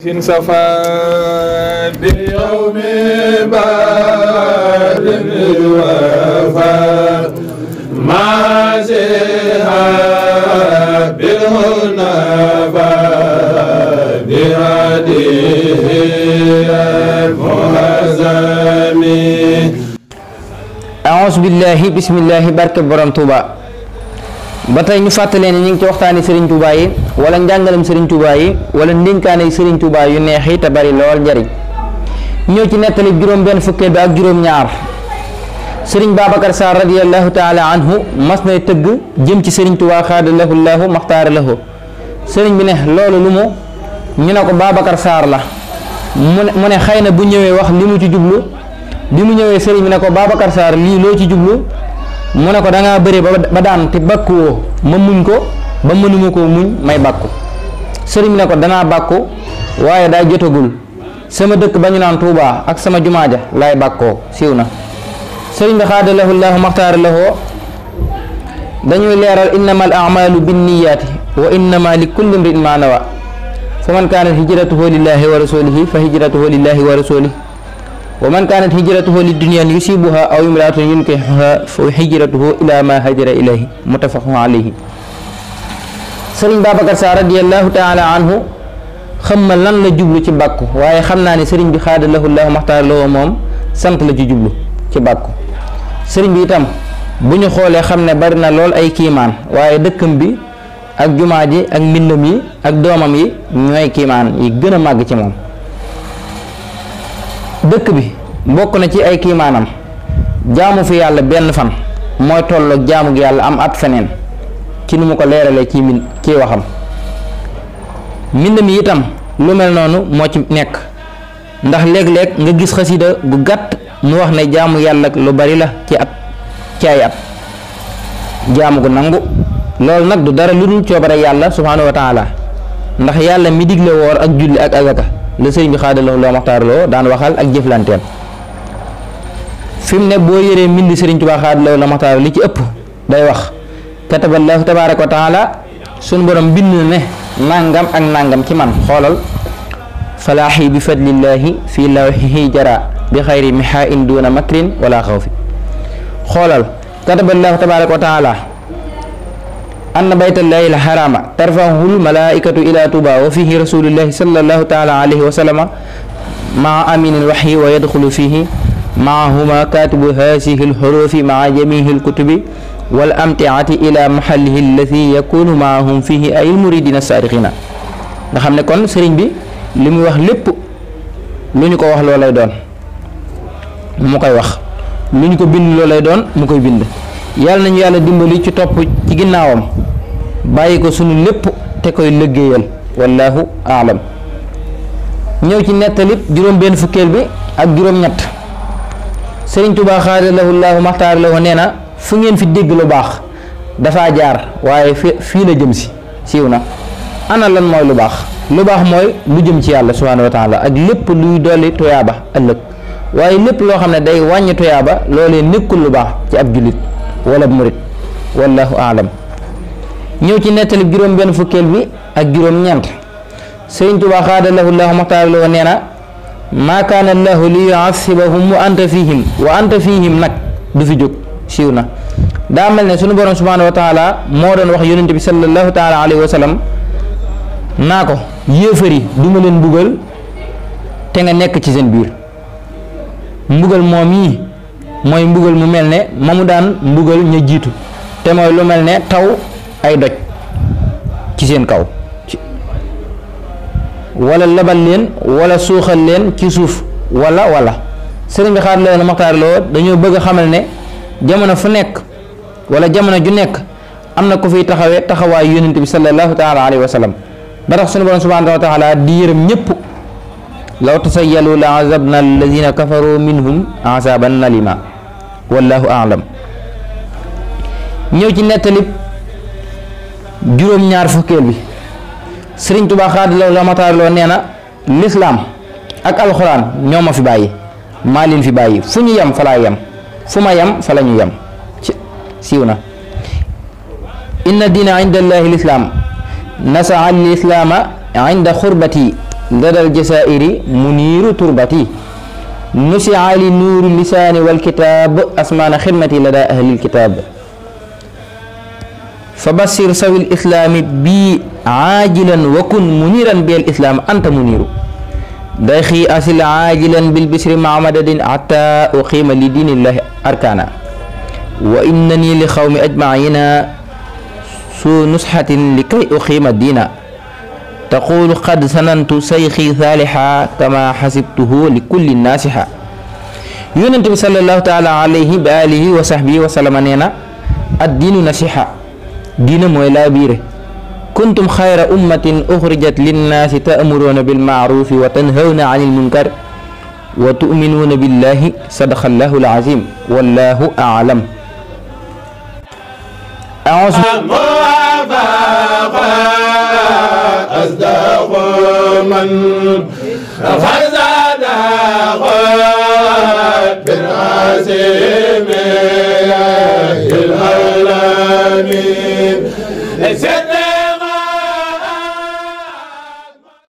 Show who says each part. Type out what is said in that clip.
Speaker 1: في صفا بيوم بار الوفا ما زها بالهنفا بهديه المهزم
Speaker 2: أعوذ بالله بسم الله barke borom Touba ba tey ñu fàttalee ne ñu ngi ci waxtaani Serigne Touba yi wala njàngalem Serigne Touba yi wala ndénkaane Serigne Touba yu neex yi te bari lool njariñ ñëw ci nettali juróom benn fukkeel bi ak juróom ñaar Serigne Babacar Sarr radiyallahu taala anhu mas nay tëgg jëm ci Serigne Touba xaadalahu llahu maxtaara lahu Serigne bi ne loolu lu mu ñu ne ko Babacar Sarr la mu ne xëy na bu ñëwee wax li mu ci jublu bi mu ñëwee Serigne bi ne ko Babacar Sarr lii loo ci jublu mu ne ko da ngaa bëre ba daan te bàkku woo ma muñ ko ba mënuma koo muñ may bàkku sëriñ bi ne ko danaa bàkku waaye daa jotagul sama dëkk ba ñu naan Touba ak sama jumaa ja laay bàkkoo siiw na sëriñ bi xaadalahu llahu maxtaara lahu dañuy leeral innama al amalu binniyaati wa innama li kulli imrin ma nawa fa man kaanat hijratuhu lillahi wa rasulihi fa hijratuhu lillahi wa rasulihi wa man kaanat hijratuhu li dunyan yusibuha aw imraatun yunkihuha fa hijratuhu ila ma hajara ilayhi muttafaqun alayhi sëriñ Babacar Sarr radiyallahu taala anhu xam ma lan la jublu ci bàkku waaye xam naa ne sëriñ bi xaadalahu llahu maxtaar lahu moom sant la ci jublu ci bàkku sëriñ bi itam bu ñu xoolee xam ne bari na lool ay kiimaan waaye dëkkam bi ak jumaa ji ak mbindam yi ak doomam yi ñooy kiimaan yi gën a màgg ci moom dëkk bi bokk na ci ay kiimaanam jaamu fi yàlla benn fan mooy tolloog jaamu gi yàlla am at feneen ci nu mu ko leeralee ci waxam mbind mi itam lu mel noonu moo ci nekk ndax léeg-léeg nga gis xasida gu gàtt mu wax ne jaamu yàlla lu bari la ci ay at jaamu gu nangu loolu nag du dara lu dul coobare yàlla subhaanahu wa taala ndax yàlla mi digle woor ak julli ak azaka la sëriñ bi xaadalahu llahu maxtaara lahu daan waxal ak jëflanteen fi mu ne boo yëree mbind sëriñ Tuubaa xaadalahu llahu maxtaara li ci ëpp day wax kataballahu tabaaraka wa taala sunu borom bind ne nangam ak nangam ci man xoolal falaaxi bi fadlillahi fii lawxihi jara bi xayri mihain duna makrin wala xawfi xoolal kataballahu tabaaraka wa taala anna baytallahi al harama tarfahul malaikatu ila tuba wa fihi rasulillahi sallallahu taala alayhi wa sallama maa aminin waxyi wa yadxulu fihi maahuma katibu hasihi alxurufi maa jamihi alkutubi wal amtiati ila mahallihi allati yakunu maahum fihi ay almuridina saadiqina nga xam ne kon sëriñ bi li muy wax lépp lu ñu ko wax loo lay doon mu koy wax lu ñu ko bind loo lay doon mu koy bind yàlla nañu yàlla dimbali ci topp ci ginnaawam bàyyi ko sunu lépp te koy liggéeyal wallahu aalam ñëw ci nettalib juróom benn fukkeel bi ak juróom ñett sëriñ Tuubaa xaadalahu llahu maxtaar lahu nee na fu ngeen fi dégg lu baax dafaa jaar waaye fii la jëm si siiw na ana lan mooy lu baax mooy lu jëm ci yàlla subhaanahu wa taala ak lépp luy dolli tuyaaba ëllëg waaye lépp loo xam ne day wàññi tuyaaba loolee nekkul lu baax ci ab jullit wala murit wallahu aalam ñëw ci nettali juróom benn fukkeel bi ak juróom ñeent sëriñ Tuubaa xaadalahu llahu maxtaar lahu nee na maa kaana allahu li yuasibahum wa anta fihim nag du fi jóg siiw na daa mel ne sunu borom subhaanahu wa taala moo doon wax yonente bi sallallahu taala alayhi wa sallam naa ko yéefari du ma leen mbugal te nga nekk ci seen biir mbugal moom yi mooy mbugal mu mel ne ma mu daan mbugal ña jiitu te mooy lu mel ne taw ay doj ci seen kaw wala labal leen wala suuxal leen ci suuf wala sëriñ bi xaar la maxtaar loo dañoo bëgg a xamal ne jamono fu nekk wala jamono ju nekk am na ku fiy taxawee taxawaayu yonent bi sallallahu taala alayhi wa sallam ba tax sunu borom subhanahu wa taala di yërëm ñëpp law tasayyalu la azabna alladina kafaru minhum azaban alima wallahu aalam ñëw ci nettalib juróom ñaar fukkeel bi sëriñ Tuubaa xaadalahu llahu maxtaar lahu nee na lislaam ak alxuraan ñoo ma fi bàyyi maa leen fi bàyyi fu ñu yem fa laa yem fu ma yem fa la ñu yem siiw na inna diina inda allahi lislaam nasaa al islaama inda xurbati لدى الجزائر منير تربتي نسع لنور اللسان والكتاب أسمان خدمتي لدى أهل الكتاب فبشر سوي الإسلام بي عاجلا وكن منيرا بالإسلام أنت منير داخي أصل عاجلا بالبشر مع مدد حتى أقيم لدين الله أركانا وإنني لقوم أجمعين سو نصحة لكي أقيم الدين تقول قد سننت سيخي ثالحا كما حسبته لكل الناسحة يونس صلى الله تعالى عليه بآله وصحبه وسلم نينا الدين نصيحة دين موي لا بيره كنتم خير أمة أخرجت للناس تأمرون بالمعروف وتنهون عن المنكر وتؤمنون بالله صدق الله العظيم والله أعلم أعوذ
Speaker 1: أصدق من فزاد بالعزيم العالمين